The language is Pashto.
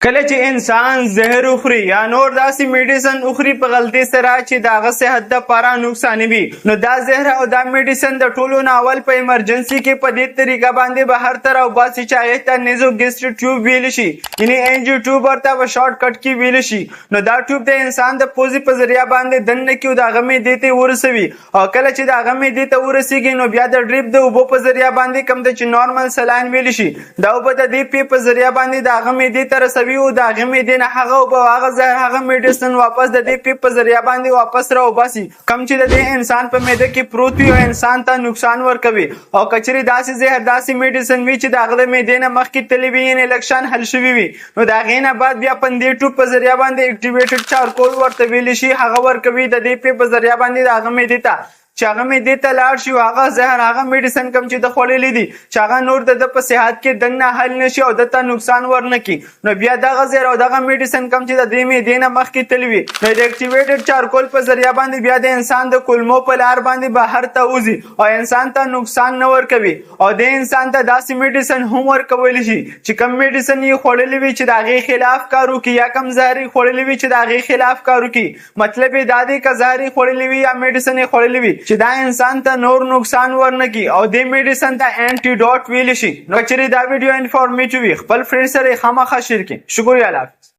کله چې انسان زهر وخوري یا نور داسې میډیسن وخوري په غلطۍ سره چې د هغه صحت دپاره نقصاني وي، نو دا زهر او دا میډیسن د ټولو نه اول په ایمرجنسي کې په دې طریقه باندې بهر ته راوباسي چې هغې ته نیزو ګیسټ ټیوب ویل شي، یعنی این جي ټیوب ورته په شارټ کټ کې ویل شي. نو دا ټیوب د انسان د پوزې په ذریعه باندې دننه کړي او د هغه معدې ته ورسوي، او کله چې د هغه معدې ته ورسیږي، نو بیا د ډریپ د اوبو په ذریعه باندې، کوم ته چې نارمل سلاین ویل شي، دا اوبه د دې پی په ذریعه باندې د هغه معدې ته رسوي، او د هغې معدې نه هغه اوبه، هغه زهر، هغه میډیسن واپس د دې پی په ذریعه باندې واپس راوباسي، کوم چې د دې انسان په معده کې پروت وي او انسان ته نقصان ورکوي. او که چېرې داسې زهر، داسې میډیسن وي چې د هغه د معدې نه مخکې تللی وي، یعنې لږ شان حل شوي وي، نو د هغې نه بعد بیا په دې ټوب په ذریعه باندې، اکټیویټډ چارکول ورته ویلی شي، هغه ورکوي د دې پی په ذریعه باندې د هغه معدې ته، چې هغه معدې ته لاړ شي او هغه زهر، هغه میډیسن کوم چې د خوړلي دي، چې هغه نور د ده په صحت کې دننه حل نه شي او ده ته نقصان ورنه کړي. نو بیا دغه زهر او دغه میډیسن کوم چې د دې معدې نه مخکې تللی وي، نو د اکټیویټډ چارکول په ذریعه باندې بیا د انسان د کولمو په لار باندې بهر ته وځي او انسان ته نقصان نه ورکوي. او د انسان ته داسې میډیسن هم ورکول شي چې کوم میډیسن یې خوړلی وي چې د هغې خلاف کار وکړي، یا کوم زهر یې خوړلی وي چې د هغې خلاف کار وکړي. مطلب یې دا دی، که زهر یې خوړلی وي یا میډیسن یې خوړلی وي چې دا انسان ته نور نقصان ورنه کړي، او دې میډیسن ته انټي ډاټ ویل شي. نو که چېرې دا ویډیو انفارمیټیو وي، خپل فرند سره یې خامخا شیر کړئ. شکریه، الله حافظ.